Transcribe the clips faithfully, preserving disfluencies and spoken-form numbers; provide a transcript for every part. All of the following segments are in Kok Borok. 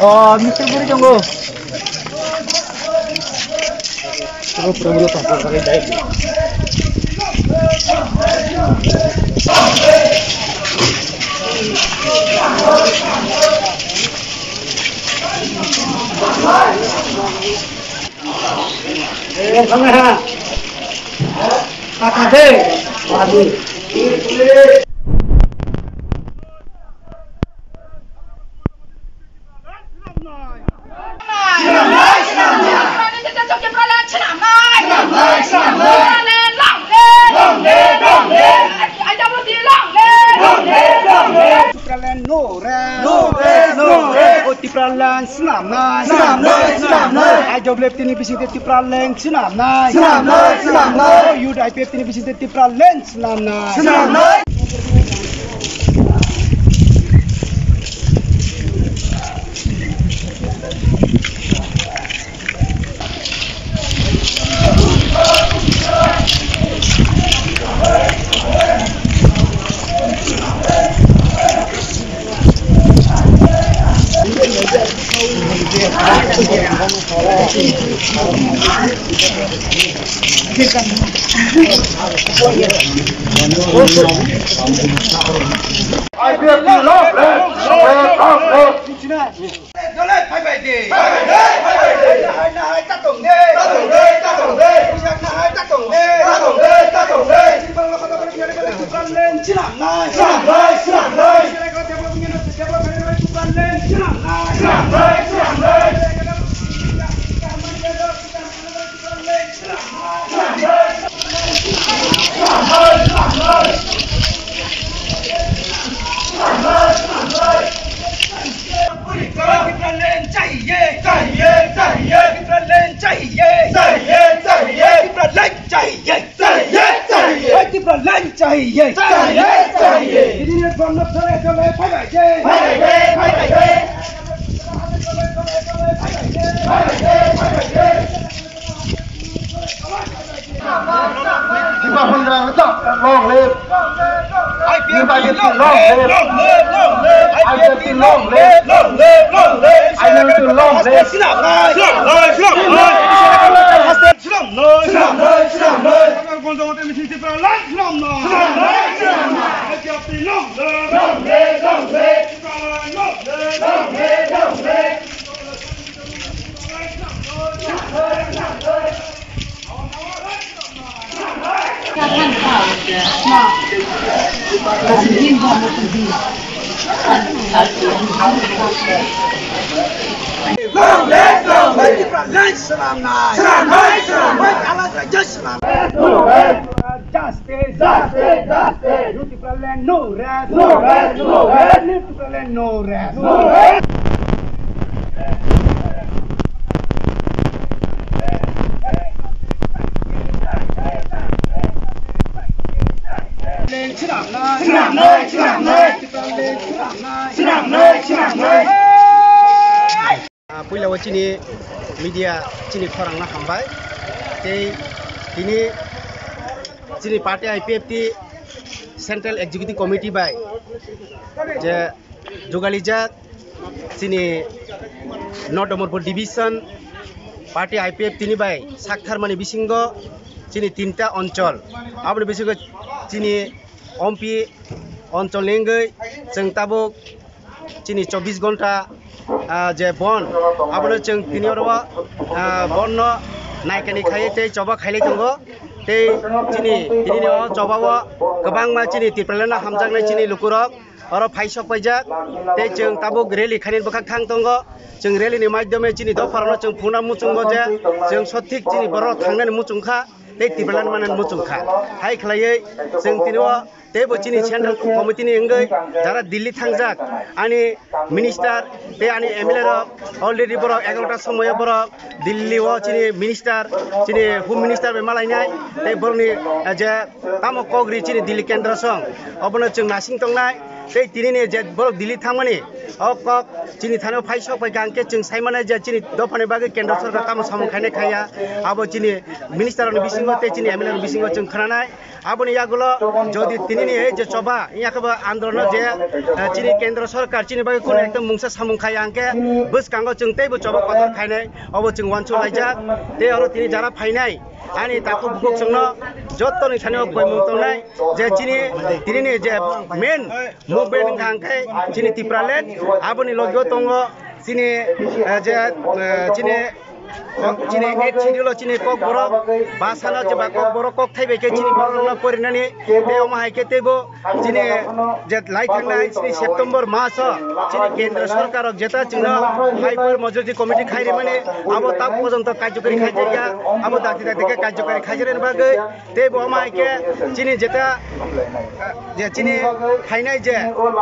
Oh, Mister Buri tongo. Tongo, pura mulo tongo, kami dai. Tipraland no rest. No rest, no rest. O Tipraland swnamnai. Swnamnai, swnamnai. I W F T ni bisingtwi Tipraland swnamnai. Swnamnai, swnamnai. O Youth I P F T ni bisingtwi Tipraland swnamnai. Swnamnai. Dole phaibai de. Phaibai de, phaibai de. Nahai, nahai, tatong de. Tatong de, tatong de. Puisa nahai, tatong de. Tatong de, tatong de. Sibang lo kota bari nyari bari Tipraland swnamnai. Swnamnai, swnamnai. Sibang lo kota bari nyari bari Tipraland swnamnai. Swnamnai, swnamnai. Tipraland chahiye, chahiye, chahiye. Tipraland chahiye, chahiye, chahiye. Tipraland chahiye, chahiye, chahiye. Tipraland chahiye, chahiye, chahiye. Dini ni bonno dole dole phaibai de. Phaibai de, phaibai de. Tipa Hundrang long live. Tipa Hundrang long live. I P F T long live. I P F T long live. Long live, long live. I P F T long live. Swnamnai, swnamnai, swnamnai. Swnamnai, swnamnai. Swnamnai, swnamnai. Tipraland swnamnai. Swnamnai, swnamnai. I P F T long live. Long live, long live. Tipraland long live. Long live, long live. Long live, long live. Tipraland swnamnai. Swnamnai, swnamnai. Justice, justice, justice. Tipraland no rest. No rest, no rest. Tipraland no rest. No rest. Swnamnai, swnamnai. Swnamnai, swnamnai. Ah, puila o chini media chini khorang no hambai. Tei tini chini party I P F T Central Executive Committee bai je jugalijak chini North Damalpur Division party I P F T ni bai saktharmani bisingo chini tinta onchol, aboni bisingo chini ompi onchol ni wngwi chwng tabuk chini chobbish gonta, ah, je bon, abono chwng tini oro, ah, bon no naikani khai tei choba khailai tongo. Tei chini tini o choba o kwbangma chini Tipraland no hamjaknai chini lukurok oro phai sok paijak. Tei chwng tabuk rally khainani bwkhak thang tongo. Chwng rally ni maidhyome chini dopha rokno chwng phunukna muchungo je chwng sothik chini borok thangnani muchungkha tei Tipraland manani muchungkha. Hai khlaiwi chwng tini o teibo chini central committee ni wngwi jara Delhi thangjak ani minister tei ani M L A rok already borok egarota somoyo borok Delhi o chini minister, chini home minister bai malainai tei borokni, eh, je tamo kok ri chini Delhi kendra song, obono chwng nasing tongnai. Tei tini ni je borok Delhi thangmani, o kok chini thani phai sok pai kha, hwnkhe chwng sai mano je chini dophani bagwi kendra sorkar tamo samung khainai khaiya, abo chini minister rokni bisingo tei chini M L A rokni bisingo chwng khnanai. Aboni yagulo jodi tini ni ei je choba, yakhe bo androno je, eh, chini kendra sorkar chini bagwi khunu ekta mungsa samung khaiya hwnkhe bwskango chwng teibo choba kotor khainai, obo chwng uansuk laijak. Tei oro tini jara phainai ani takhuk bukhuk chwngno jottoni thani o koimung tongnai je chini tini ni je main movement wngkha hwnkhe chini Tipraland, aboni logio tongo chini, eh, je, eh, chini, chini eighth schedule o chini kokborok, basano jeba kokborok kokthai bai khe chini borokno porinani, tei omo hai khe teibo chini je lai thangnai chini September mas o chini kendra sorkar rok jeta chwngno hyper majority committee khai rimani, abo tak porjonto karjokari khaijakya, abo dakti dakti khe karjokari khaijaknani bagwi. Tei bo omo hai khe chini jeta, je chini phainai je,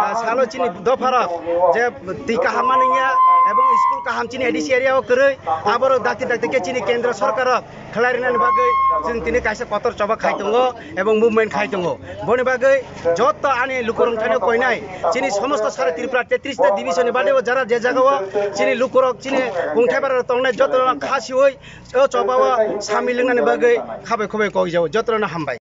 ah, salo chini dopharok je twi kaham manwngya ebong school kaham chini A D C area o kwrwi, aborok dakti dakti khe chini kendra sorkar rok khlai rwnani bagwi chwng tini kaisa kotor choba khai tongo ebong movement khai tongo. Boni bagwi jotto ani lukurok thani koinai chini somosto sara Tripura tetris ta division ni bade o jara je jaga o chini lukurok chini kungthai bara tongnai jotto khasiwi o choba o samil wngnani bagwi khabai khubai kok jao, jotono hambai.